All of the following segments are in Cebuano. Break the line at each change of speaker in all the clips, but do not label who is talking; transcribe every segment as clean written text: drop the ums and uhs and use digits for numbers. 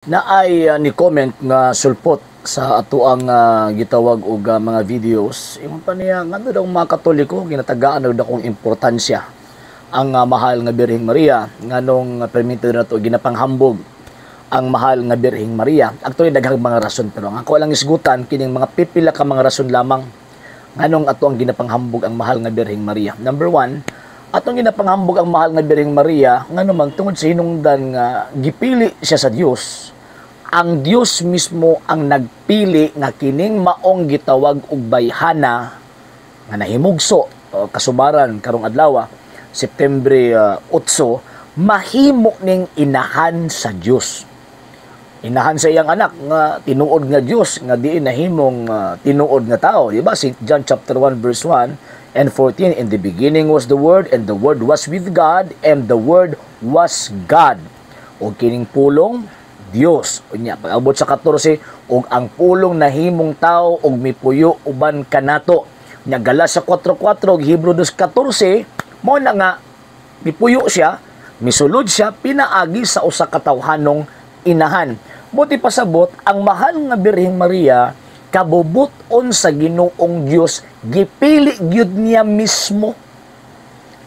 Naay ni comment nga sulpot sa atoang gitawag og mga videos. Ingon pa niya ngano daw mga Katoliko ginatagaan og dakong importansya ang mahal nga Birheng Maria, nganong permitido nato ginapanghambog ang mahal nga Birheng Maria. Actually, daghang mga rason, pero ang ako lang isgutan kining mga pipila ka mga rason lamang nganong ato ang ginapanghambog ang mahal nga Birheng Maria. Number one, atong ginapanghambog ang mahal nga Birheng Maria ngano man tungod sa hinungdan nga gipili siya sa Dios. Ang Dios mismo ang nagpili nga kining maong gitawag og bayhana nga nahimugso o kasubaran karong adlaw, September 8, mahimo ning inahan sa Dios. Inahan sa iyang anak nga tinuod nga Dios nga diin nahimong tinuod nga tao, di ba? St. John chapter 1 verse 1 and 14, "In the beginning was the Word, and the Word was with God, and the Word was God." O kining pulong Dios. Unya pag-abot sa 14, "Ug ang pulong nahimong tao ug mipuyo uban kanato." Nya Galacia 4:4 ug Hebrew 2:14, mo na nga mipuyo siya, misulod siya pinaagi sa usa ka tawhanong inahan. Buti pasabot, ang mahal nga Birheng Maria kabubut-on sa Ginoong Dios, gipili gyud niya mismo.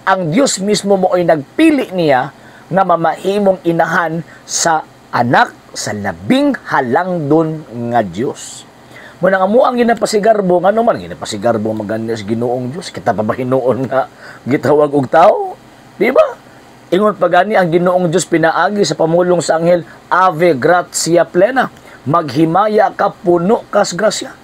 Ang Dios mismo mooy nagpili niya nga mamahimong inahan sa anak sa labing halangdon nga Dios. Muna nga mo ang ginapasigarbo, ngano man ginapasigarbo magani sa Ginoong Dios, kita pa ba hinuon nga gitawag og tao? Di ba? Ingon pa gani ang Ginoong Dios pinaagi sa pamulong sa anghel, "Ave gratia plena." Maghimaya ka, puno kas grasya.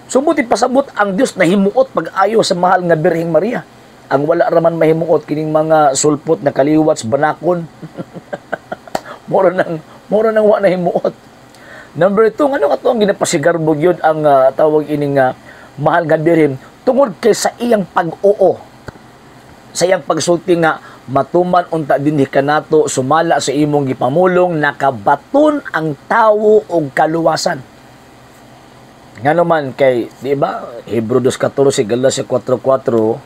So buti pasabot, ang Dios nahimuot pag-ayo sa mahal nga Birheng Maria. Ang wala raman mahimuot kining mga sulpot na kaliwat sa banakon. Mura nang wa nahimuot. Number two, ngano ato ang ginapasigarbo gyud ang tawag ining mahal nga Birhen? Tungod kay sa iyang pag-oo, sa iyang pagsulti nga "Matuman unta dinhi kanato sumala sa imong gipamulong," nakabaton ang tawo og kaluwasan. Ngano man kay, di ba, Hebreo 2:14, Galatia 4:4,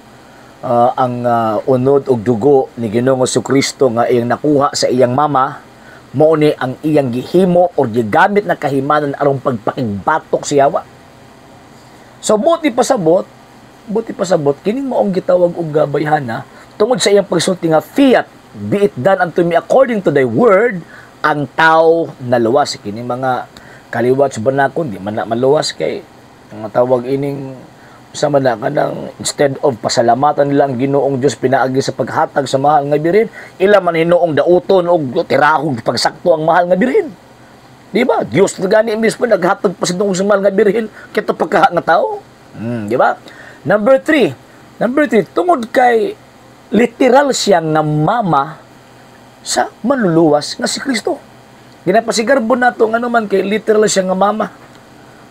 ang unod og dugo ni Ginoong Kristo nga iyang nakuha sa iyang mama mao ni ang iyang gihimo or gigamit na kahimanan aron pagpakigbatok sa yawa. So buti pasabot kining maong gitawag og bayhana, tungod sa iyang pagsulti nga "Fiat, be it done unto me according to thy word," ang tao naluwas. Kining mga kaliwat sa banakon, di man na maluwas kay ang tawag ining sa man na kanang instead of pasalamatan nila ang Ginoong Dios pinaagi sa paghatag sa mahal nga Birhen, ila man hinuong dauton og tirahog pagsakto ang mahal nga Birhen. Di ba? Dios na gani mismo naghatag pa sa sa mahal nga Birhen, kita pagkaha nga tao. Di ba? Number three. Number three, tungod kay literal siya nga mama sa manluluwas nga si Kristo. Ginapasigarbo nato ngano man kay literal siya nga mama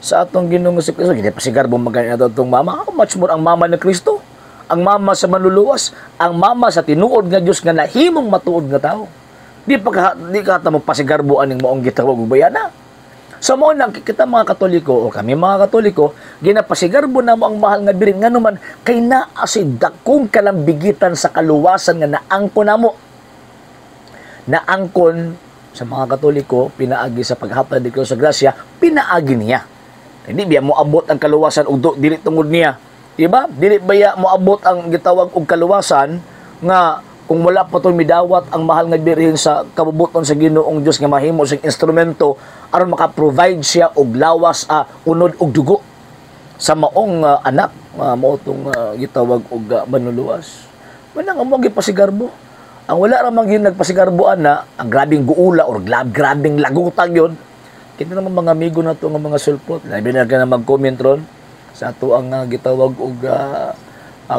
sa atong Ginoong si Kristo. Ginapasigarbo magani nato atong mama. How much more ang mama ni Kristo? Ang mama sa manluluwas, ang mama sa tinuod nga Dios nga nahimong matuod nga tao. Di ka ta magpasigarbo aning maong gitawag og bayana. So mo lang kita mga Katoliko o kami mga Katoliko, ginapasigarbo namo ang mahal nga Birhen ngano man kay naa si dakong kalambigitan sa kaluwasan nga naangkon namo. Naangkon sa mga Katoliko pinaagi sa paghatag ni Kristo sa grasya, pinaagi niya. Hindi biya mo abot ang kaluwasan og dili tungod niya. Di ba? Dili baya mo abot ang gitawag og kaluwasan nga kung wala pa to midawat ang mahal nga Birhen sa kabubuton sa Ginoong Dios nga mahimo sa instrumento aron maka-provide siya og lawas, unod og dugo sa maong anak mao tong gitawag og manluluwas. Manang amo gipasigarbo. Ang wala ra man gyud nagpasigarboan na ang grabing guula or grabing lagutag yun. Kita naman mga amigo na to nga mga sulpot. Labi na ka na mag-comment ron sa ato ang gitawag og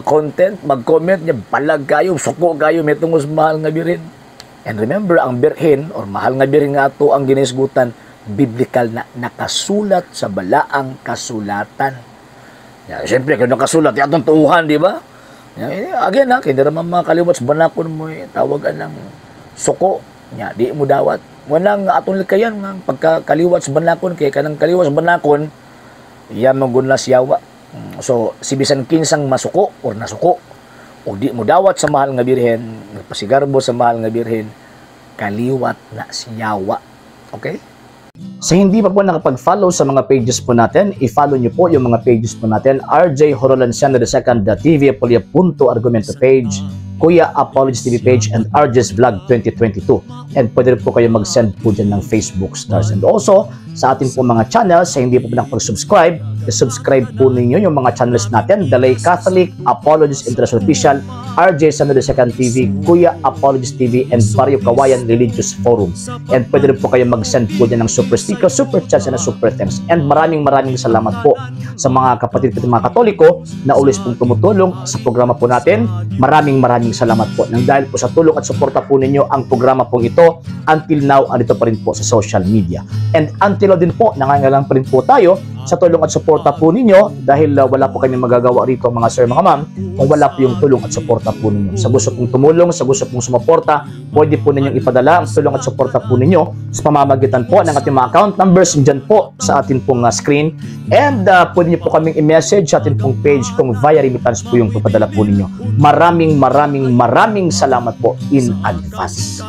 content, mag-comment niya, balag kayo, suko kayo, may tungos mahal nga Birhen. And remember, ang birhen or mahal nga Birhen nga ato ang ginisgutan, biblical na nakasulat sa balaang kasulatan. Ya, siyempre, kung nakasulat, atong tuuhan, di ba? Ya, again, ha, kaya naman mga kaliwat sa banakon mo, eh, tawagan ng suko, ya, di mo dawat. Walang atong likayan nga pagka kaliwat sa banakon, kaya kanang kaliwat sa banakon, yan manggun yawa. So, si bisan kinsang masuko or nasuko, o di mo dawat sa mahal nga Birhen, nagpasigarbo sa mahal nga Birhen, kaliwat na siyawa. Okay? Sa hindi pa po nakapag-follow sa mga pages po natin, i-follow nyo po yung mga pages po natin. RJ Horolanciano II TV, Apolia Punto Argumento page, Kuya Apologies TV page, and RJ's Vlog 2022. And pwede rin po kayo mag-send po dyan ng Facebook stars. And also, sa ating po mga channels, sa hindi po nakapag-subscribe, i-subscribe po ninyo yung mga channels natin: The Lay Catholic, Apologies International Official, RJ Sano II TV, Kuya Apologies TV, and Barrio Kawayan Religious Forum. And pwede rin po kayo mag-send po dyan ng super sticker, super chats, and super thanks. And maraming maraming salamat po sa mga kapatid ko, mga Katoliko na always pong tumutulong sa programa po natin. Maraming maraming salamat po. Nang dahil po sa tulong at suporta po ninyo, ang programa pong ito until now andito pa rin po sa social media. And until now din po, nangangailangan pa rin po tayo sa tulong at suporta po ninyo dahil wala po kami magagawa rito, mga sir, mga ma'am, kung wala po yung tulong at suporta po ninyo. Sa gusto pong tumulong, sa gusto pong sumuporta, pwede po ninyong ipadala ang tulong at suporta po ninyo sa pamamagitan po ng ating mga account numbers dyan po sa atin pong screen. And pwede niyo po kaming i-message sa atin pong page kung via remittance po yung papadala po ninyo. Maraming maraming maraming salamat po in advance.